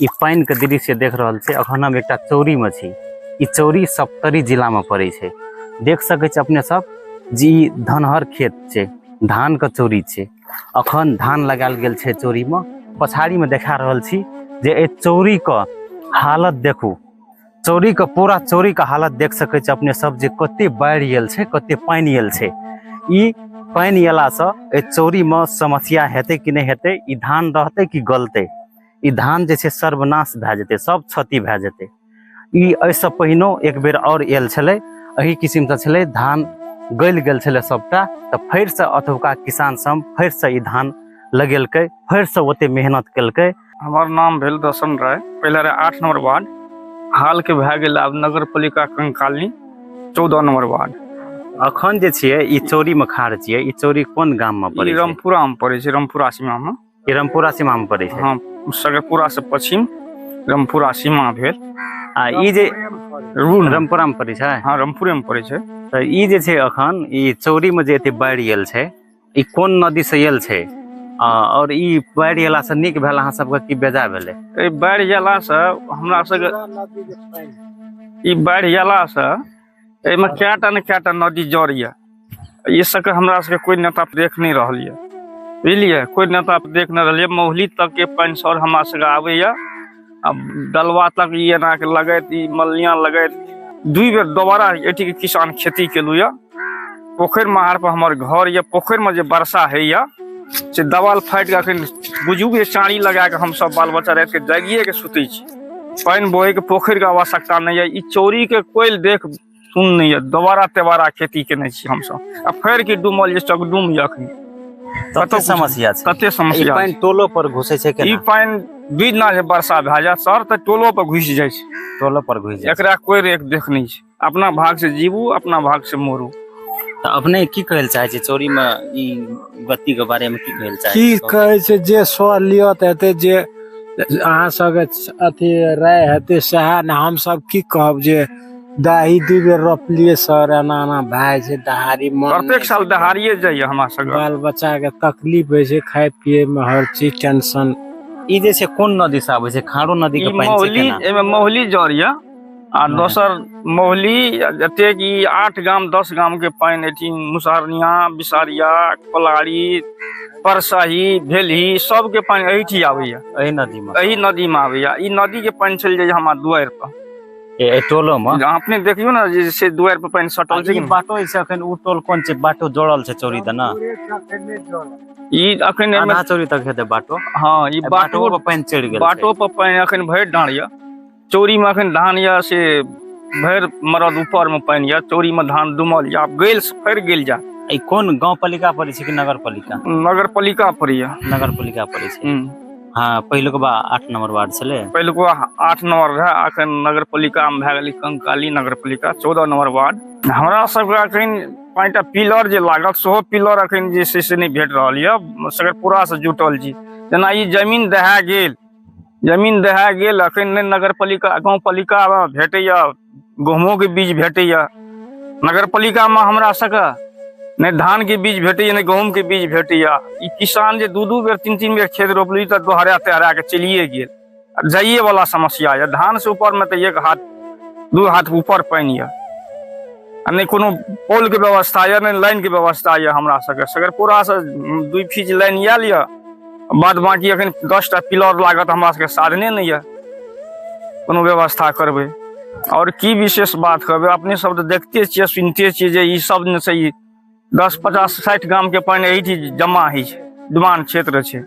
ई पानिके दृश्य देख रहल छै। अखन हम एकटा चौरीमे छी। ई चौरी सप्तरी जिलामे पड़ै छै। देख सकै छी अपने सब जे ई धनहर खेत छै, धानके चौरी छै। अखन धान लगायल गेल छै चौरीमे। पछाड़ीमे देखा रहल छी जे एहि चौरीके हालत देखू। चौरीके पूरा चौरीके हालत देख सकै छी अपने सब जे कते बाढ़ि आयल छै, कते पानि आयल छै। ई पानि अयलासँ एहि चौरीमे समस्या हेतै कि नहि हेतै? ई धान रहतै कि गलतै? ई धान जे छै सर्वनाश भए जेतै, सब क्षति भए जेतै। ई एहिसँ पहिनो एक बेर आओर आयल छलै, एहि किसिमसँ छलै, धान गलि गेल छलै सबटा। तऽ फेरसँ एतुका किसान सब फेरसँ ई धान लगेलकै, फेरसँ ओते मेहनत केलकै। हमर नाम भेल दर्शन राय। पहिले रहे 8 नंबर वार्ड, हाल के भए गेल आब नगर पालिका कंकाली 14 नंबर वार्ड। अखन जे छियै ई चौरी में खाड़ छियै, ई चौरी कोन गाम में पड़ै ई छै? रामपुरा में पड़ै छै, रामपुरा सीमा में। ई रामपुरा सीमा में पड़ै छै? हाँ, सगरपुरा से पश्चिम रामपुरा सीमा भेल। आ ई जे रामपुरा में पड़ै छै? हाँ, रामपुरे में पड़ै छै। तऽ ई जे छै अखन ई चौरी में जे एते बाढ़ि आयल छै, ई कोन नदी से आयल छै? और ई बाढ़ि अयला से नीक भेल अहाँ सबके कि बेजा भेलै? एहि बाढ़ि अयला से हमरा सबके, ई बाढ़ि अयला से एहिमे कएटा ने कएटा नदी जड़ यऽ। ई सबके हमरा सबके कोइ नेता देख नहि रहल यऽ, बुझलियै? कोइ नेता देख नहि रहल यऽ। महुली तकके पानि सर हमरा सबके आबैया, आ डलवा तक ई एना के लगैत, ई मलनिया लगैत 2 बेर दोबारा एठीके किसान खेती केलहुँ यऽ। पोखरि महार पर हमर घर यऽ। पोखरिमे जे वर्षा होइए से दवाल फाटि कऽ अखन बुझू जे चारी लगा कऽ हमसब बाल बच्चा रातिके जागिए के सुतै छी। पानि बहैके पोखरिके आवश्यकता नहि यऽ। ई चौरीके कोइ देख सुन नहि यऽ। दोबारा तेबारा खेती केने छी हमसब, आ फेर की डूमल जे चकडूम यऽ अखन। कते समस्या छै, कते समस्या। ई पानि टोलो पर घुसै छै केना? ई पानि दुई दिना जे वर्षा भए जायत सर तऽ टोलो पर घुसि जाइ छै। टोलो पर घुसि जाइ। एकरा कोइ रेख देख नहि छै। अपना भाग से जीबू, अपना भाग से मरू। तऽ अपने की कहै लए चाहै छी चौरी मे ई गति के बारे मे की कहै लए चाहै की कहै छै जे सहलियत हेतै, जे अहाँ सबके अथी राय हेतै सएह ने। हमसब की कहब जे दाही 2 बेर रोपलियै सर, एना एना भए जाइ छै दहारी मन। प्रत्येक साल दहारिये जाइए हमरा सबके। बाल बच्चा के तकलीफ होइ छै खाय पिए मे, हर चीज टेंशन। ई जे छै कोन नदी से आबै छै? खारो नदी के पानि छै केना? एहिमे महुली जर यऽ आ दोसर महुली जतेक ई 8 गाम 10 गाम के पानि एठी मुसहरनिया, बिसारिया, कोलारी, परसही, भेलही सबके पानि एहिठी आबैया। एहि नदी मे? एहि नदी मे आबैया। ई नदी के पानि चलि जाइया हमरा दुआरि पर। एहि टोलो मे? अहाँ अपने देखियौ ने जे से दुआरि पर पानि सटल छै। ई बाटो छै अखन, ओ टोल कोन छै? बाटो जोड़ल छै चौरी दना? ई अखन आधा चौरी तक हेतै बाटो। हाँ, ई बाटो पर पानि चढ़ि गेल। बाटो पर पानि अखन भरि डाँड़ यऽ। चौरी में अखन धान यऽ से भरि मरद ऊपर में पानि यऽ। चौरी में धान डूमल यऽ, आब गेल फेर गेल जा। ई कोन गाँव पालिका पड़ै छै कि नगर पालिका? नगर पालिका पड़ैया। नगर पालिका पड़ै छै। हाँ, पहिलुकबा 8 नंबर वार्ड छलै। पहिलुकबा 8 नंबर रहै, अखन नगर पालिका में भए गेलै कंकाली नगर पालिका 14 नंबर वार्ड। हमरा सबके अखन 5टा पिलर जे लागल सेहो पिलर अखन जे छै से नहि भेट रहल यऽ। सगरपुरा से जुटल छी। जेना ई जमीन दहा गेल, जमीन दहा गेल, अखन नहि नगर पालिका गाँव पालिका मे भेटैया, गहूमोके बीज भेटैया। नगर पालिकामे हमरा सबके नहि धानके बीज भेटैया, नहि गहूमके बीज भेटैया। ई किसान जे 2-2 बेर 3-3 बेर खेत रोपली तऽ दोहरा तेहरा के चलिए गेल। जाइए वाला समस्या यऽ। धान से ऊपर में तऽ 1 हाथ 2 हाथ ऊपर पानि यऽ, आ नहि कोनो पोलके व्यवस्था यऽ, नहि लाइनके व्यवस्था यऽ। हमरा सबके सगरपुरा से 2 फीज लाइन आयल यऽ, बाद बाकी अखन 10टा पिलर लागत, हमरा सबके साधने नहि यऽ कोनो व्यवस्था करबै। आओर की विशेष बात कहबै, अपने सब तऽ देखते छियै सुनिते छियै जे ई सब ने से ई 10, 50, 60 गामके पानि एहिठी जमा होइ छै, डुबान क्षेत्र छै।